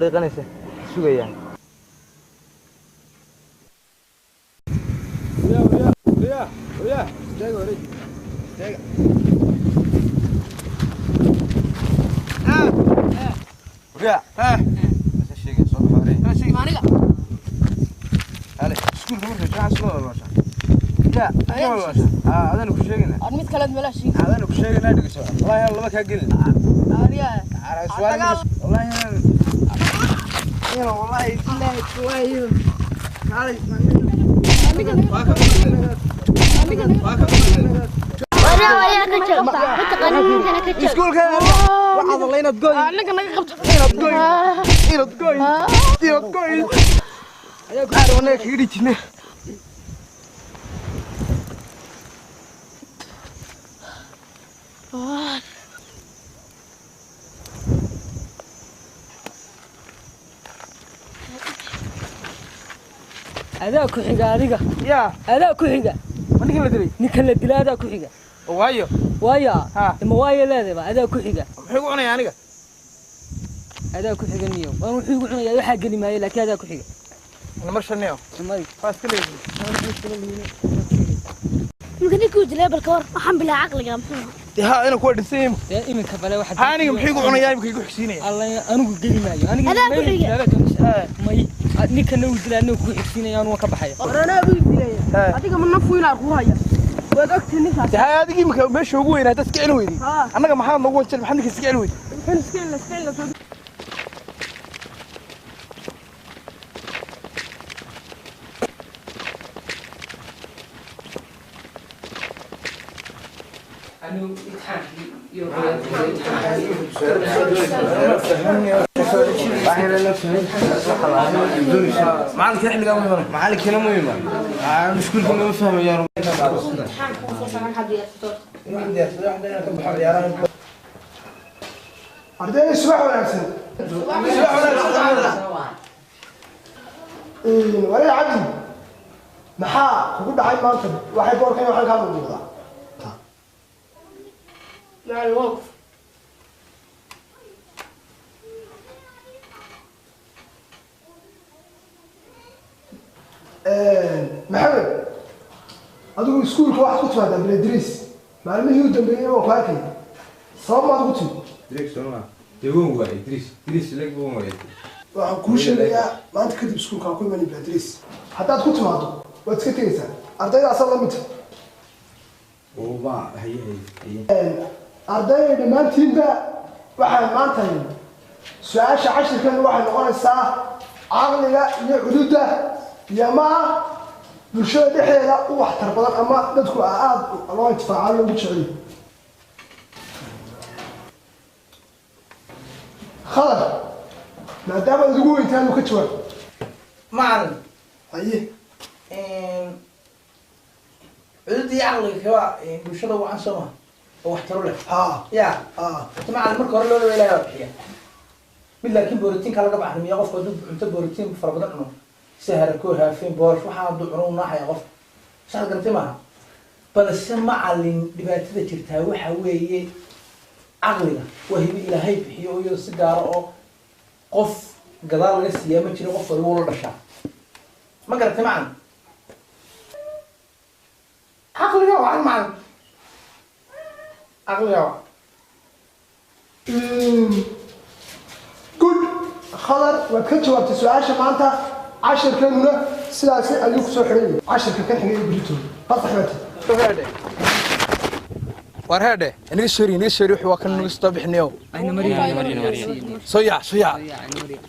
Dhiqanaysa sugayaan. Aniga. Iskuulka marka jaaca soo wada adana ku sheegayna. Aan mid kale meelaha sheegi. Adana ku sheegayna, dhegeyso. Wallahi aan laba kaa gelin. Ariya. Wallahi ina wallahi billahi wallahi kaalay. Aniga aniga. Waryaa, waryaa, ka joog. Ma taqaanin ninkana, ka joog. Iskuulka waxaad alla inaad goy Aniga naga qabto. Inaad goy, inaad goy, inaad goy ayaa ku anaga kaga dhijine. Adaa ku xiga adiga. Yaa. Adaa ku xiga. Ma ninkan la dilay? Ninkan la dilay adaa ku xiga. Waayo. Waaya. Ha. Ma waayo leedaba adaa ku xiga. Muxuu igu cunaya aniga? Adaa ku xiga niyo waan wuxuu igu cunayaa waxaa geli maayo, laakiin adaa ku xiga. Namar shaniyo. Mari. Waa iska leeyihiin. Ninka ninkuu dilay balka war waxaan bilaa caqliga muxuu ahaa? Dee ha ina kuwa dhinsan yihiin. Dee iminka bale waxa ha aniga muxuu igu cunayaa imika igu xigsiinaya? Alla anigu geli maayo aniga. Adaa ku xiga. May ninkana uu dilaa anigu kugu xigsiinaya, anu waan ka baxaya. Waranaa buu dilaya. Adiga ma naf weyn ku haya. Waad ogtahay ninkaas. Dee ha adigii imika meesha ugu weynaa haddaad iska celin weyday, annaga maxaad noogu wanjal? Maxaad ninka iska celin weyday? Wuxuu iska celin, iska celin. Anigu imtixaankii iyo Macalinka xilligaa muhiim, macalinkina muhiima iskuulka lama fahmayaan. Ardayda, subax wanaagsan. Walaa Cabdi, maxaa kugu dhacay maanta? Waxay boorkan waxaan kaa muuqdaa. Macallin, waa kuf. Maxamed, adigu iskuulka waxaad ku timaadaa biladriis. Maalmihii u dambeeyey waan ku arkay, sabab maad ugu timi? Idriis sooma dee wan waay Idriis, Idriis leg wan waay. Waxaan kuu sheegayaa maanta kadib iskuulka ha ku imanin biladriis. Haddaad ku timaado waad iska tegaysaa, ardayda la mid. Oo haye haye haye. Ardayda dhammaantiinba, waxaan maanta su-aasha cashirkan waxay noqonaysaa caqliga iyo cududa iyo maa bulshada dhexdeeda u waxtar badan ama dadku aada loo intifaaca loogu jeceliyo. Khadar, maadaama aad ugu weyntaan uu ka jawaab. Macalin. Haye. Cududda iyo caqliga kaba bulshada wacan soo maha oo waxtaro leh? Haa. Ya. Haa. Horta macalin, marka hore loo ilaahay baa bixiya mid, laakiin borotiinka laga bacrimiya. Qofka hadduu cunto borotiin fara badan cuno sida harakoo, haafeen, boorash, waxaa hadduu cuno u naaxaya qofka, saad garatay maaha. Balse macalin, dhibaatada jirtaa waxa weeye caqliga waa hibi ilaahay bixiyo oo iyada si gaara oo qof gadaal laga siiyaa ma jiro, qof waliba ula dhashaa. Ma garatay macalin? Caqliga wacan macalin, caqliga wacan. Good, Khadar, waad ka jawaabtay su-aasha maanta. Cashirkeenuna sidaasi ayuu kusoo xiran yahay. Cashirka kan xigay berito fasax baati. War heedhe, inaga sori, inaga sori, wuxuu waa kan naga soo bixinayo. Ayna mariyo. Soo yaac, soo yaac. Ayna mariyo.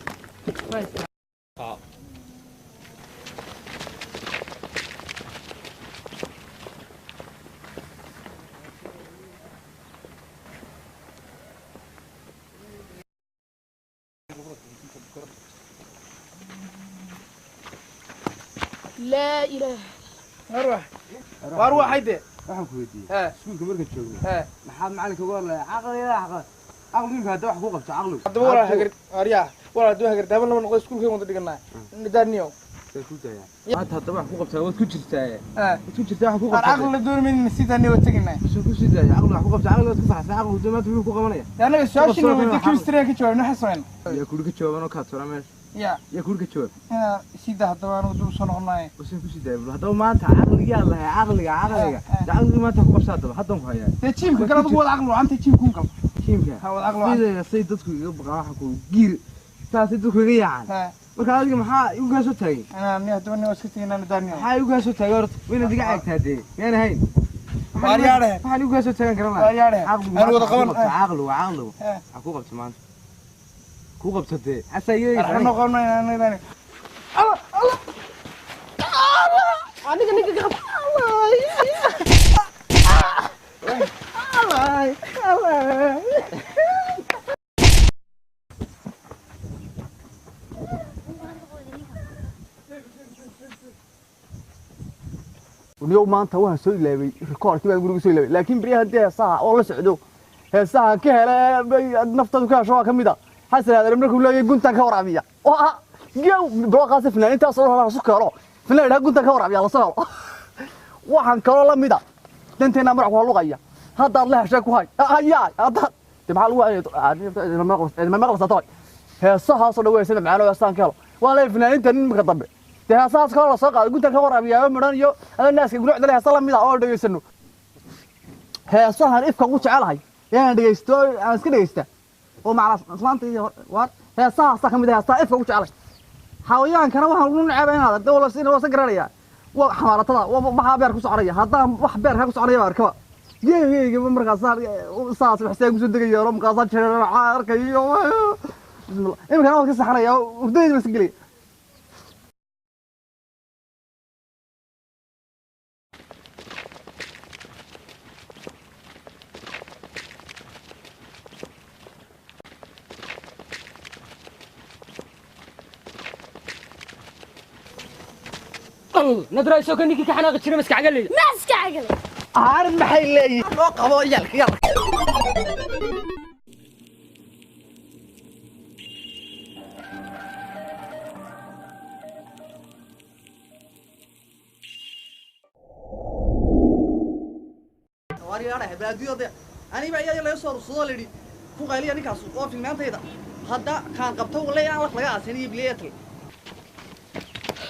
Laa ilaaha. War war waxay dee Waxaan ku weydiiyey He. iskuulka markaan joogno He. maxaad macalinka uga hadlaya caqliga caqliga hadda wax ku qabto caqligu? Haddaba walaa hagar aryaa walaa hadduu hagardaaba lama noqdo iskuulkeen wada dhiganaa nidaaniyow. Ku dayaa maanta haddaba wax ku qabtaa waad ku jirtaa, waad ku jirtaa, wax ku qabtaa. Caqli la dooni sidaan waa teginaa. Soo ku sii daaya caqli wax ku qabtaa, caqli waad ku faraxsan, caqli maanta muxuu ku qabanaya? Anaga su-aashina weydiin, chemistry ka jawaabna, waxa sameyn. Yaa kuri ka jawaaban oo kaad sora meesha? Ya. Yaa kuri ka jawaab? Inaa sida haddaba anigu dib usoo noqonaay. Wasaan ku sii daaya haddaba maanta caqligaa lahay, caqliga, caqliga, caqliga maanta ku qabsaa haddaba, haddan ku hayaa. Dee jiimka gal adigu, wada caqli wacanta, jiimka un gal. Jiimka. Ha, wada caqli wacan. Sidayda say dadku iga baqaan, waxa ku giir saasay dadku iga yaacaan. Marka adiga maxaa igu kaa soo taagay? Inaa ni haddaba ni waa iska teginaa nidaamyo. Maxaa igu kaa soo taagay horta? Waynaad iga caagtaa dee, miyaan ahayn? Waaryaadhe. Waxaan igu kaa soo taagan karan lahaa. Waaryaadhe. Caqligu Aan wada qaban. Caqligu, caqligu waxaa ku qabta maanta, ku qabta dee xasaa iga. Arxan noqonay. Aniga ninka ka qab. Niyow, maanta waxaan soo ilaabay rikoorkii baan guriga soo ilaabay, laakiin beryahan dee heesaha oo la socdo, heesaha ka hele naftaadu ka hesho waa ka mid a Xasan Aadan markuu leeyahay guntaan ka waraabiya oo ah gew bilooqaasi finaanintaas oo dhan isu keeno, finaan idhaha guntaan ka waraabiya lasoo helo. Waxaan kaloo la mid a danteenna marac ku luqaya haddaad la heshay ku hay hayaa haddaad de maxaa lagu ma maqlaysaa tabay. Heesahaasoo dhan weysana macaan oo heesahan ka helo waa leeyahay finaaninta nin marka dambe dee heesahaas kaloo lasoo qaaday guntaan ka waraabiyaa oo midhan iyo adoo naaska gulucda leh, heesa la mid ah oo dhegeysano. Heesahan ifka ugu jecelahay inaan dhegeysto, aan iska dhegeysta oo macnaa islaanta iyo waar heesahaasa ka mid ah heesaha ifka ugu jecelahay. Xawayaankana waxaan ugu necebay inaad aragto waa la waa garanaya, waa xamaaratada, waa maxaa beer ku soconaya. Haddaan wax beerka ku soconaya baa arkaba geegeyga markaasaa saas waxsaan kusoo degaya oo markaasaa jeeraaca arkayo. Bismillah, iminkana waan ka saxanaya, hurdadayda baan iska gelaya. Nadraayso ka ninkii ka xanaaqi jiray maska cagaleyda. Maska cagal. Aarin maxay leeyihiin loo qabo yalka yalka. Waaryaadhahay balaadiyada aniba iyaga laga soo rursado la yidhi ku qayliya ninkaas oo filmaantayda hadda kaan qabto wala aan wax laga aasin iyo bileetal.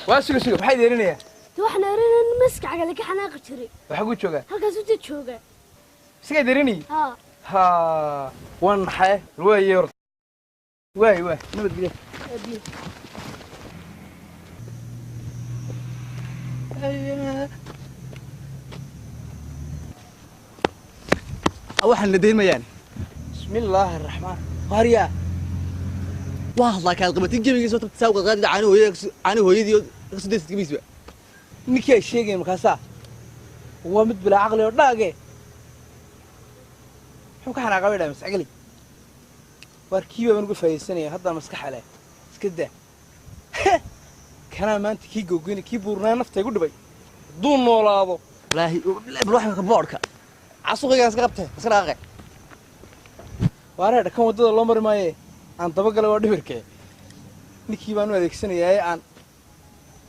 Waa suga, suga, maxay deerinayaa? Dee waxaan arrin maska cagal ka xanaaqi jiray. Waxaa ku joogaa halkaas u jooga. Isagaa deerinayay? Ha. Ha, waan naxay. Waaye horta, waay waay, nabadgelyo. Waxaan la deynmayaan. Bismi illaahi araxmaan waaryaa. Waa hadlaa kaad qabatay gebigiisa tabta saa uga qaadi caani hooyada, caani hooyadii ka soo deysid gebigiisba. Ninkii ay sheegayeen markaasaa waa mid bilaa caqli oo dhaage muxuu ka xanaaqaa bay dhahay mascagli. Waar kii baan uga faa'iidaysanaya haddaan maskaxa leh iska daa kanaa maanta kii gogoyna kii buurnaa nafta igu dhibay hadduu noolaado. Wallaahi bal wax boodhka casuqiga iska qabtay iska dhaqaaqay. Waaree, dhakan waddada loo mari maaye, aan dabagalay waa dhibirkee. Ninkii baan u adeegsanayaaye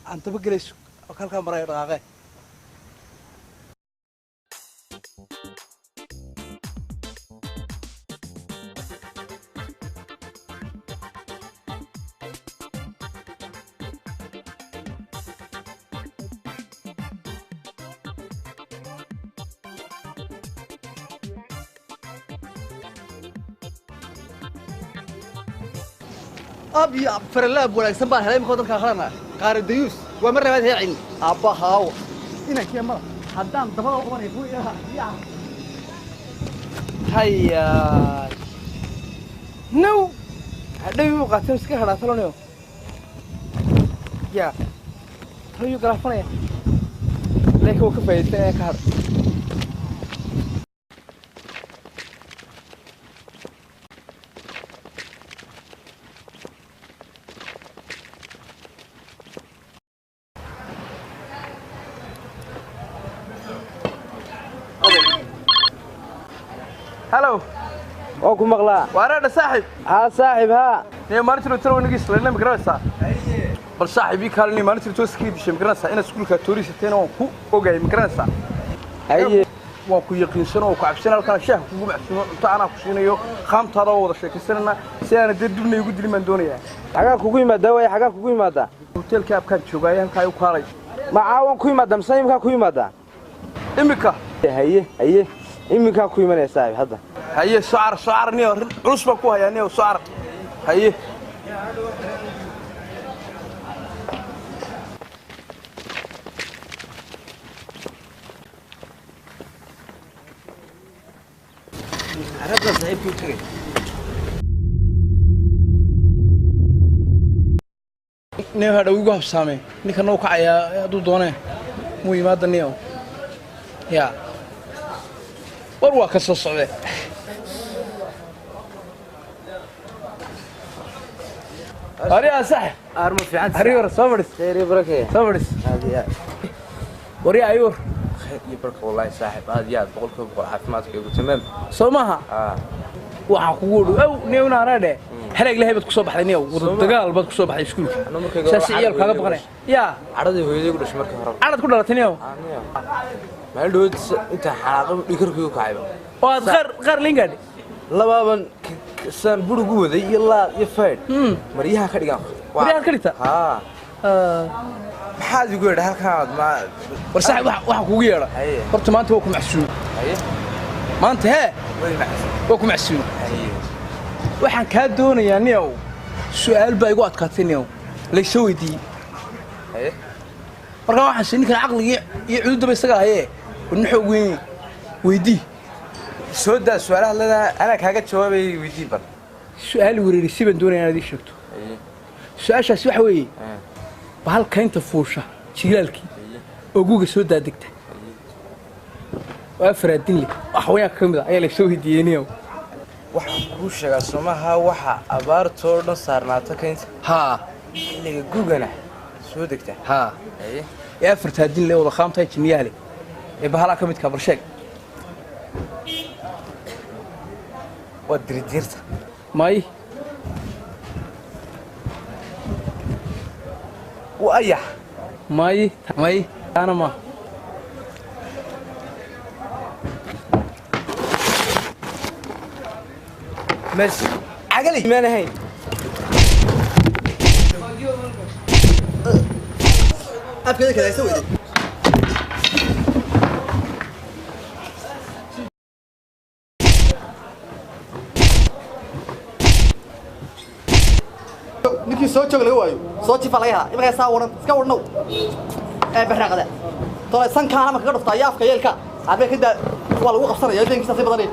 aan dabagalay halkaa marayo dhaqaaqee. Ab iyo ab faralaab wanaagsan baan helay markoo dadka akhrana qaari dayuus waa mar labaad heecin abbahaawo inankii mada haddaan dabada u qabanay ku ya. Hayaa, now hadhow uu qaatay iska hadhaa talanayo ya taloyuu galaafanaya, laakiin wuu ka faa'iidaysanaya ka hadh. Hello. Oo ku maqlaa. Wareedha saaxiib. Haa saaxiib, haa. Nee, maalintii talo wanagii isla ma garanaysaa? Bal saaxiibii kaalin maalintii tooskii dishay ma garanaysaa inaad iskuulka toorisateen waan ku ogaay ma garanaysaa. Haye. Waan ku yaqiinsan oo ku cabsan halkan shaah kugu macsuumo cunto anaa ku siinayo qaamtaada oo wada sheekaysanana si aan dee dibna igu dilin baan doonayaa. Xagaa kugu yimaadaa waay, xagaa kugu yimaadaa. Hotelka abkaan joogaay halkaa u kaalay. Ma caawan ku yimaadaa mise iminkaa ku yimaadaa? Iminka. Haye haye, iminkaa ku imanaya saaxiib hadda. Haye socar socar niyo culus baan ku hayaa niyo socar. Haye. Arabta saaxiibkii u tagay. Niyo hadhow igu habsaamay ninka noo kacayaa hadduu doonee muu yimaada niyo yaa war waa ka soo socdee. Ariyaa sax Arma fiican. Ari war soo fadhis. Khayr iyo baraka. Soo fadhis. Aad iyo aad. Waryaa ayur. Khayr iyo baraka wallahi saaxiib, aad iyo aad 100% caafimaadkaygu tamaam. Soo maaha? Waxaan kugu odhi ow niyow naanaa dheh xereeg lahay baad ku soo baxday niyow wada dagaal baad ku soo baxday iskuulka saas ciyaal kaaga baqanay yaa Cadhadii hooyaday ku dhashay markii hore. Cadhad ku dhalatay niyow? Maalin dhaweyd intaan xanaaqay dhikarkaygu kacayba. Oo aad qaar qaar liin gaadhay? Labaaban saan burig u waday iyo laad iyo faydh. Maryaha ka dhigaan. Maryahaad ka dhigtaa? Haa. Maxaad igu yeedha halkaan ma War saaxiib waxaan kugu yeedha. Horta maanta waa ku macsuum. Haye. Maanta hee? Waa ku macsuum. Waxaan kaa doonayaa niyow su'aal baa igu adkaatay niyow laysoo weydiiyey. Haye. Markaa waxaan si ninkan caqligii iyo cududdaba isaga hayee wadna xoog weyn weydii. Soo daa su'aalaha leedahay anaa kaaga jawaabayay weydii bal. Su'aal wereerisay baan doonayaa inaad ii sheegto. Su'aashaasi waxa weeye bahalka inta fuusha jilaalkii oo guga soo daadegta waa afraadin leh oo xawayaanka ka mid ah ayaa laysoo weydiiyey niyow. Waxaan kuu sheegaa somaha waxa abaartoo dhan saarnaata kaynta. Haa. Xilliga gugana soo degta. Haa. Ee afartaadin leh wada qaamtahay jinniyaha leh ee bahalaa ka midkaa bal sheeg. Waa diridiirta. May. Waa ayax. May. May. Taana ma. Mes cagali maan ahayn. Afkeeda kale haysa weyday. Ninkii soo joog laga waayo soo jifa laga helaa imankaa saa waran iska warnow ee barraaqada tole sankaana marka ka dhufta ayaa afka yeelka abe ka daa waa lagu qabsanaya deenkiisa si badan.